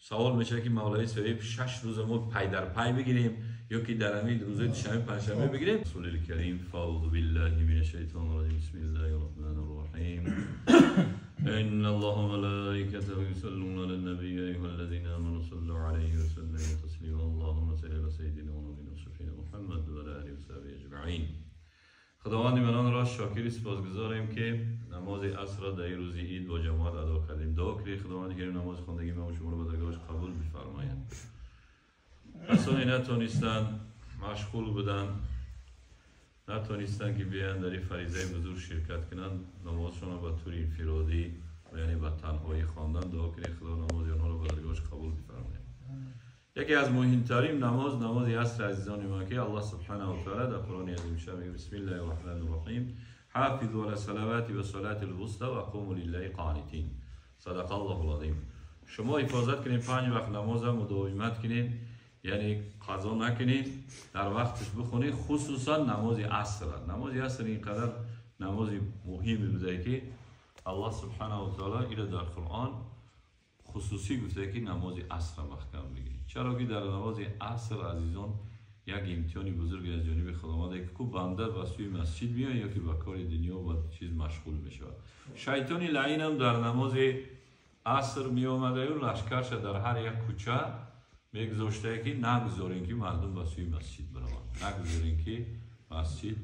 Савол мешавад, ки мавлавӣ соҳиб, 6 рӯза мо пай дар пай бигирем ё ки дар ҳамин рӯзои душанбе панҷшанбе бигирем? Расулил Карим, фаъузу биллаҳи минаш шайтонир раҷим, бисмиллаҳир роҳманир роҳим. إن الله وملائكته يصلون على النبي يا أيها الذين آمنوا صلوا عليه وسلموا تسليما اللهم صل على سيدنا ونبينا شفيعنا محمد وعلى آله وصحبه أجمعين. خداوند منان را شاکر سپاسگزاریم که نماز عصر را در روز عید با جماعت ادا کردیم. دعا کنید خداوند کریم نماز خواندگی ما و شما را به درگاهش قبول بفرماید. کسانی نتونستند، مشغول بودند، نتونستند که بیان در این فریضه بزرگ شرکت کنند، نمازشون را به طور انفرادی یعنی به تنهایی خواندن. دعا کنید خدا نماز آنها را به درگاهش قبول بفرماید. یکی از مهمترین نماز، نماز عصر عزیزان ما که الله سبحانه و تعالی در قرآن عظیم شان میگه بسم الله الرحمن الرحیم حافظوا علی الصلوات و صلاة الوسطی و قوموا لله قانتین. صدق الله العظیم. شما حفاظت کنید، 5 وقت نماز مداومت کنید، یعنی قضا نکنید، در وقتش بخونید، خصوصا نماز عصر. نماز عصر اینقدر نماز مهمی بوده که الله سبحانه و تعالی ایره در قرآن خصوصی گفته که نماز عصر محکم بگیرید. چرا که در نماز عصر عزیزان یک امتحان بزرگ از جانب خداوند که کو بنده به سوی مسجد میاد یا که به کار دنیا و چیز مشغول میشود. شیطان لعین هم در نماز عصر می آمده و لشکرش در هر یک کوچه میگذاشته که نگذارین که مردم به سوی مسجد بروند، نگذارین که مسجد.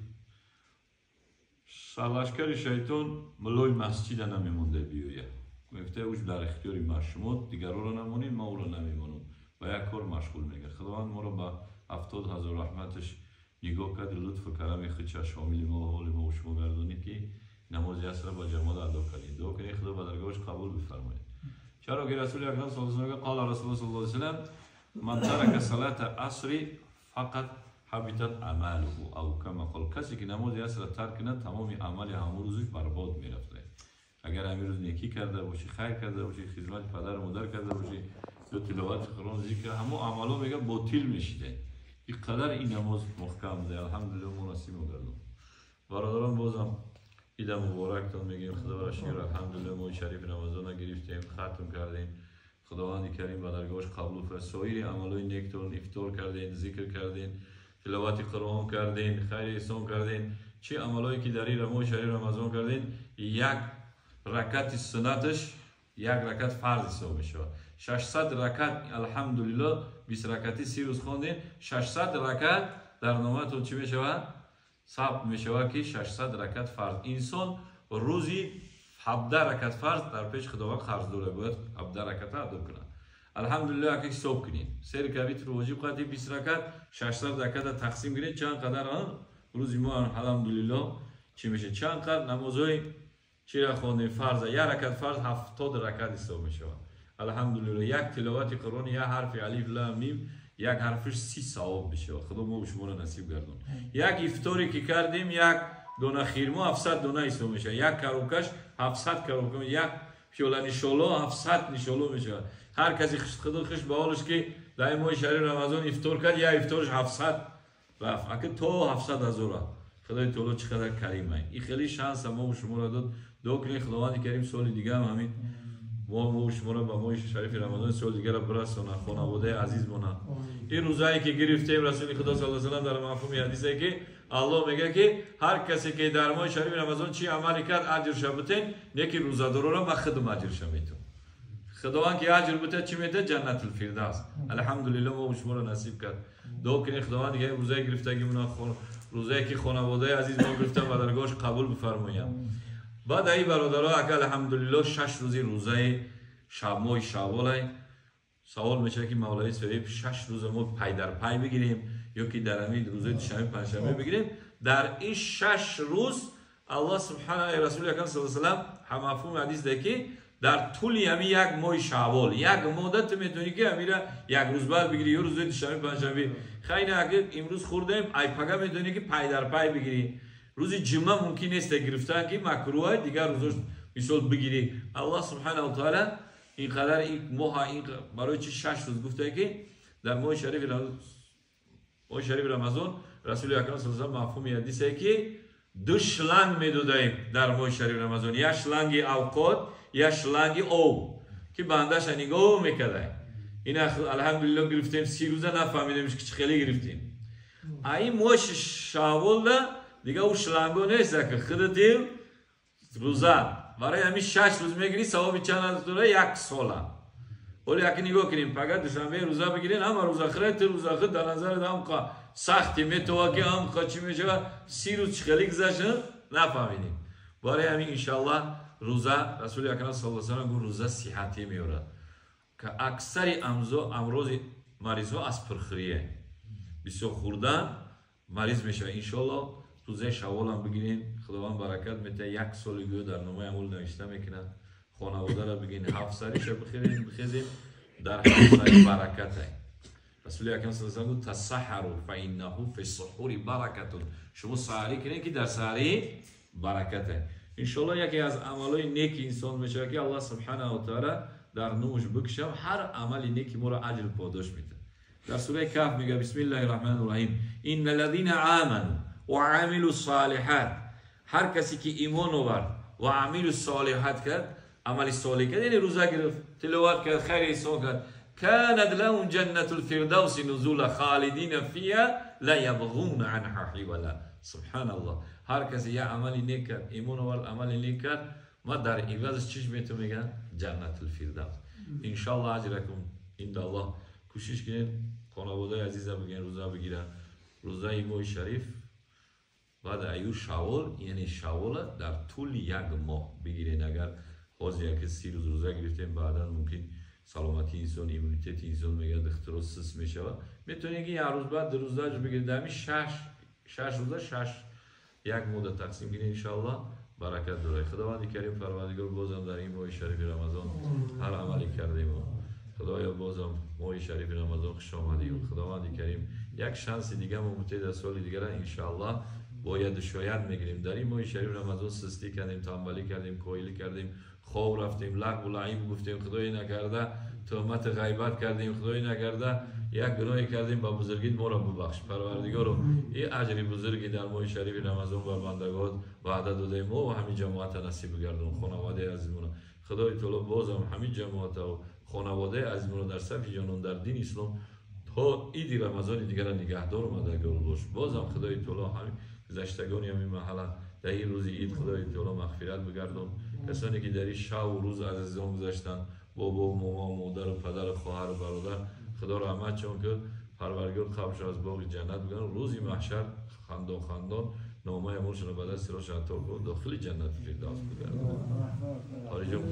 سرلشکر شیطان ملوی مسجد نمیمونده بیاید، گفته اوش در اختیار ما، شما دیگران رو نمونید، ما او رو نمیمونم و یک کار مشغول میگه. خداوند ما رو به 70,000 رحمتش نگاه کرد، لطف و کرم خودش شامل ما و حال ما و شما گردانید که نماز عصر با جماعت ادا کردید. دعا کنید خدا به درگاهش قبول بفرماید. چرا که رسول اکرم صلی الله علیه و آله قال رسول الله صلی الله علیه و سلم من ترک صلاة عصر فقط حبطت عمله او کما قال. کسی که نماز عصر ترک کند تمام عمل همون روزش برباد میرفته. اگر همین روز نیکی کرده باشی، خیر کرده باشی، خدمت پدر و مادر کرده باشی، یا تلاوت قرآن ذکر، همون عملا میگه باطل میشیده. اینقدر این نماز محکم بوده. الحمدلله ما نصیب گردون. برادران بازم عید مبارکتون میگیم. خدا را شکر الحمدلله ما شریف رمضان گرفتیم، ختم کردیم. خداوند کریم به درگاهش قبول فرماید. سایر عملای نیکتون افطار کردین، ذکر کردین، تلاوت قرآن کردین، خیر احسان کردین، چه عملایی که در این ماه شریف رمضان کردین، یک رکعت سنتش یک رکعت فرض حساب میشه. 600 رکعت الحمدلله 20 رکعتی 30 روز خواندین، 600 رکعت در نامتون چی میشود؟ ثبت میشود که 600 رکعت فرض. انسان روزی 17 رکعت فرض در پیش خداوند قرض داره، باید 17 رکعت ادا کنه. الحمدلله که حساب کنین سه رکعت رو واجب قطعی 20 رکعت 600 رکعت تقسیم کنین چند قدر روزی ما الحمدلله چی میشه؟ چند قدر نمازهای چی را خواندیم فرض، یک رکعت فرض 70 رکعت حساب میشه. الحمدلله یک تلاوت قرآن، یک حرف الف لام میم، یک حرفش 30 ثواب میشه. خدا ما و شما را نصیب گردون. یک افطاری که کردیم یک دونه خیرما 700 دونه حساب میشه، یک کروکش 700 کروکش، یک پیاله نشالو 700 نشالو میشه. هر کسی خدا خوش به حالش که در ماه شریف رمضان افطار کرد، یک افطارش 700 رفت، اگه تو 700,000. خدای تعالی چقدر کریمه. این خیلی شانس ما و شما را داد. دعا کنید خداوند کریم سال دیگه هم همین ما و شما را به ماه شریف رمضان سال دیگه را برسونه، خانواده عزیز مونه. این روزایی که گرفتیم رسول خدا صلی الله علیه و سلم در مفهوم حدیثه که الله میگه که هر کسی که در ماه شریف رمضان چی عملی کرد اجرش بتین، یکی روزه‌دارا را من خودم اجرش میتم. خداوند که اجر بده چی میده؟ جنت الفردوس. الحمدلله ما و شما را نصیب کرد. دعا کنید خداوند دیگه روزای گرفتگیمون، روزایی که خانواده عزیز ما گرفتن و درگاهش قبول بفرماید. بعد ای برادرها اگه الحمدلله 6 روزی روزه شب ماه شوال. سوال میشه که مولوی صاحب 6 روز ما پای در پای بگیریم یا که در همین روزهای دوشنبه پنجشنبه بگیریم؟ در این 6 روز الله سبحانه رسول اکرم صلی الله علیه و سلم هم مفهوم حدیث ده که در طول همین یک ماه شوال یک مدت میتونی که امیره یک روز بعد بگیری یا روز دوشنبه پنجشنبه. خیلی اگه امروز خوردیم ای پگه میتونی که پای در پای بگیری. روز جمعه ممکن نیست گرفتن که مکروه، دیگر روزش مثال بگیری. الله سبحانه و تعالی اینقدر این ماه این برای چی 6 روز گفته که در ماه شریف رمضان رسول اکرم صلی الله علیه و مفهوم حدیثه که دو شلنگ میدادیم در ماه شریف رمضان، یک شلنگ اوقات، یک شلنگ آب که بندش نگاه میکرده. ин алҳамдулиллоҳ гирифтем 30 рӯза нафаҳмидем ки чӣ хеле гирифтем. Ай моҳи шаввол дига ӯ шланго нест ки худатим рӯза барои ҳамин 6 рӯз мегирӣ савоби чанд дора як сола. Ҳоло яке нигоҳ кунем пага душанбе рӯза бигирен ҳама рӯза хӯред ту рӯза хӯр дар назарат ҳам сахти метова ки ҳам чӣ мешавад 30 рӯз чӣ хеле гузашт нафаҳмидем. Барои ҳамин иншаллоҳ рӯза Расули Акрам саллаллоҳу алайҳи васаллам гуфт рӯза сиҳатӣ меорад. Ки аксари амрози маризҳо аз пурхӯрие. Бисёр хӯрдан мариз мешавад. Иншаллоҳ рӯзаи шавволам бигирен, Худованд баракат метиҳад, як соли гӯё дар номаи амол навишта мекунад. Хонаводаро бигин ҳафт сариша бихӯрем, бихезем дар ҳафт сари баракатай. Расули Акрам саллаллоҳу алайҳи васаллам гуфт тасаҳару фаиннаҳу фи суҳури баракатун. Шумо саҳарӣ кунед ки дар саҳарӣ баракатай. Иншаллоҳ яке аз амалҳои неки инсон мешавад ки Аллоҳ субҳанаҳу ва таъала дар нумуш бикшам ҳар амали неки моро аҷр подош медиҳад. Дар сураи Каҳф мегӯяд бисмиллаҳи раҳмани раҳим инна лазина аману ва амилу солиҳат. Ҳар касе ки имон овард ва амилу солиҳат кард, амали солиҳ кард, яъне рӯза гирифт, тиловат кард, хайр эҳсон кард, канат лаҳум ҷаннатул фирдавси нузула холидина фиҳа ла ябғуна анҳа ҳивала. Субҳаналлоҳ. Ҳар касе як амали нек кард, имон овард, амали нек кард, ма дар ивазаш чиш метавон мегӯянд? Ҷаннатул фирдавс. Иншаллоҳ аҷракум индаллоҳ. Кӯшиш кунед хонаводаи азиза бигирен, рӯза бигиранд. Рӯзаи моҳи шариф баъд аю шаввол, яъне шаввола дар тӯли як моҳ бигирен. Агар ҳозир яке 30 рӯз рӯза гирифтем, баъдан мумкин саломатии инсон, иммунитети инсон мегӯяд духтуро сис мешавад. Метавонед ки як рӯз баъд ду рӯз даҷ бигиред, дар ҳамин 6 рӯза 6 як муддат тақсим кунед, иншаллоҳ баракат дорад. Худованди Карим Парвардигор бозам дар ин моҳи шарифи Рамазон ҳар амале кардем, Худоё бозам моҳи шарифи Рамазон хуш омадӣ. Худованди Карим як шанси дига мо мутед аз соли дигара иншаллоҳ бояд шояд мегирем. Дар ин моҳи шарифи Рамазон сустӣ кардем, танбалӣ кардем, коҳилӣ кардем, хоб рафтем, лағву лаиб гуфтем, Худои накарда туҳмати ғайбат кардем, Худои накарда як гуноҳе кардем, ба бузургит моро бубахш. Парвардигоро, ин аҷри бузурги дар моҳи шарифи Рамазон бар бандагон ваъда додаем, мо ва ҳамин ҷамоата насиб бигардон, хонаводаи азизмона. Худои таоло бозам ҳамин ҷамоата ва хонаводаи азизмона дар сафи ҷонон дар дини ислом то иди Рамазони дигара нигаҳдор омадагор бош. Бозам Худои таоло ҳамин гузаштагони ҳамин маҳалла дар ин рӯзи ид Худои таоло мағфират бигардон. Касоне ки дар ин шаву рӯз азизон гузаштанд, бобо, момо, модару падару хоҳару бародар, Худо раҳматшон кун, Парвардигор қабршон аз боғи ҷаннат бигардон. Рӯзи маҳшар хандон хандон номаи амолшонро ба дасти рост ато кун, дохили ҷаннати фирдавс бигардон. Хориҷон.